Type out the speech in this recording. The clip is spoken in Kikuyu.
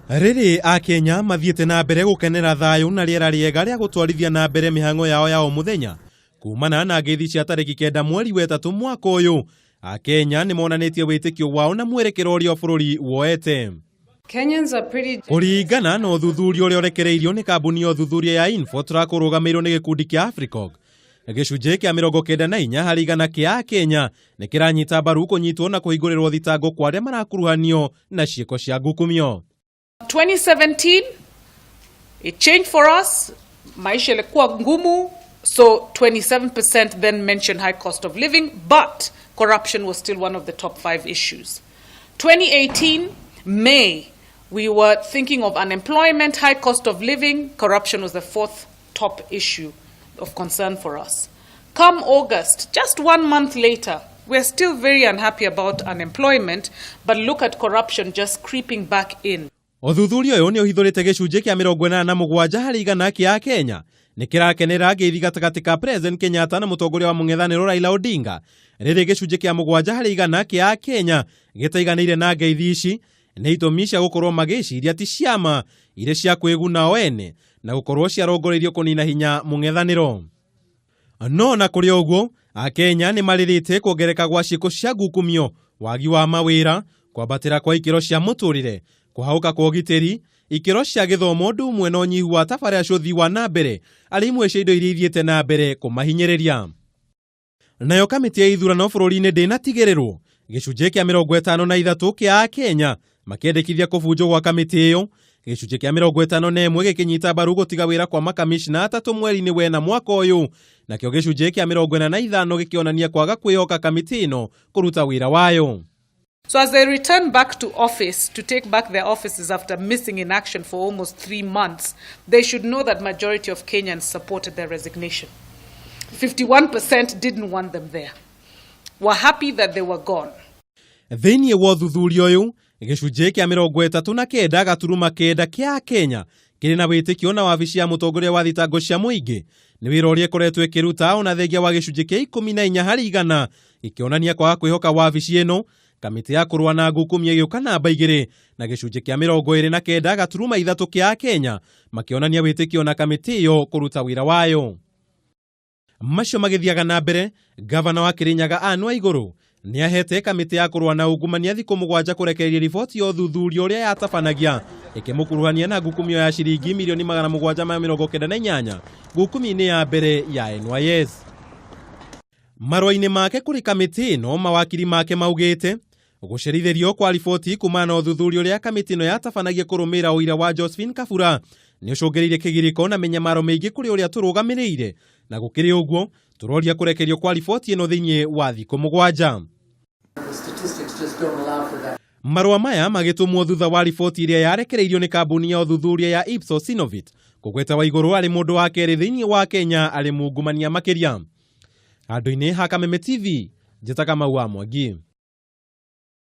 Rĩrĩ Akenya mathiĩte na mbere gũkenera thayũ na rĩera rĩega rĩa gũtwarithia na mbere mĩhang'o yao ya o mũthenya kumana na ngeithi cia tarĩki 9 mweri wa 3 mwaka ũyũ, Akenya nĩ monanĩtie wĩtĩkio wao na mwerekero ũrĩa bũrũri woete. Kenyans are pretty Kũringana na ũthuthuria ũrĩa ũrekereirio nĩ kambuni ya ũthuthuria ya Infotrack ũrũgamĩrĩirwo nĩ gĩkundi kĩa Africog, gĩcunjĩ kĩa 94 harĩ igana kĩa Akenya nĩ kĩranyita mbaru kũnyitwo na kũhingũrĩrwo thitango kwa arĩa marakuruhanio na ciĩko cia ngukumio. 2017 it changed for us. Maisha ilikuwa ngumu, so 27% then mentioned high cost of living, but corruption was still one of the top 5 issues. 2018 May, we were thinking of unemployment, high cost of living, corruption was the fourth top issue of concern for us. Come August, just 1 month later, we're still very unhappy about unemployment, but look at corruption just creeping back in. Ũthuthuria ũyũ nĩ ũhithũrĩte gĩcunjĩ kĩa 87 harĩ igana kĩa Kenya nĩ kĩrakenera ngeithi gatagatĩ ka President Kenyatta na mũtongoria wa mũng'ethanĩro Raila Odinga, rĩrĩ gĩcunjĩ kĩa 7 harĩ igana kĩa Kenya gĩtaiganĩire na ngeithi ici nĩ itũmi cia gũkorwo magĩciria ti ciama irĩ cia kwĩguna o ene na gũkorwo ciarongoreirio kũnina hinya mũng'ethanĩro. No na kũrĩ ũguo, Akenya nĩ marĩrĩte kuongereka gwa ciĩko cia ngukumio, wagi wa mawĩra, kwambatĩra kwa ikĩro cia mũtũrĩre, kũhaũka kwa ũgitĩri, ikĩro cia gĩthomo ũndũ ũmwe na ũnyihu wa tabarĩra cia ũthii wa na mbere arĩ imwe cia indo iria ithiĩte na mbere kũmahinyĩrĩria. Nayo kamĩtĩ ya ithurano bũrũri-inĩ ndĩnatigĩrĩrwo, gĩcunjĩ kĩa 53 kĩa Akenya makĩendekithia kũbunjwo gwa kamĩtĩ ĩyo, gĩcunjĩ kĩa 51 gĩkĩnyita mbaru gũtiga wĩra kwa makamishna 3 mweri-inĩ wena mwaka ũyũ, nakĩo gĩcunjĩ kĩa 45 gĩkĩonania kwaga kwĩhoka kamĩtĩ ĩno kũruta wĩra wayo. So as they return back to office, to take back their offices after missing in action for almost 3 months, they should know that majority of Kenyans supported their resignation. 51% didn't want them there. Were happy that they were gone. Thĩinĩ wa ũthuthuria ũyũ, gĩcunjĩ kĩa 39.9 kĩa Kenya kĩrĩ na wĩtĩkio na wabici ya mũtongoria wa thitango cia mũingĩ nĩ wĩra ũrĩa ĩkoretwo ĩkĩruta ona thengia wa gĩcunjĩ kĩa 14 harĩ igana gĩkĩonania kwaga kwĩhoka wabici ĩno. Kamĩtĩ ya kũrũa na ngukumio ĩgĩũka namba 2 na gĩcunjĩ kĩa 29.3 kĩa Kenya makĩonania wĩtĩkio na kamĩtĩ ĩyo kũruta wĩra wayo. Macio magĩthiaga na mbere, gavana wa Kĩrĩnyaga Anne Waigũrũ nĩ ahete kamĩtĩ ya kũrũa na ungumania thikũ 7 kũrekereria riboti ya ũthuthuria ũrĩa yatabanagia ĩkĩmũkuruhania na ngukumio ya ciringi mirioni 798 ngukumio-inĩ ya mbere ya NYS. Marũa-inĩ make kũrĩ kamĩtĩ ĩno, mawakiri make maugĩte gũcerithĩrio kwa riboti kumana na ũthuthuria ũrĩa kamĩtĩ ĩno yatabanagia kũrũmĩrĩra ũira wa Josephine Kabura nĩ ũcũngĩrĩirie kĩgirĩko na mĩnyamaro mĩingĩ kũrĩ ũrĩa tũrũgamĩrĩire, na gũkĩrĩ ũguo tũroria kũrekerio kwa riboti ĩno thĩinĩ wa thikũ 7. Marũa maya magĩtũmwo thutha wa riboti ĩrĩa yarekereirio nĩ kambuni ya ũthuthuria ya Ipsos Synovate kũgweta Waigũrũ arĩ mũndũ wa kerĩ thĩinĩ wa Kenya arĩ mungumania makĩria. Handũ-inĩ ha Kameme TV, njĩtaga Kamau wa Mwangi.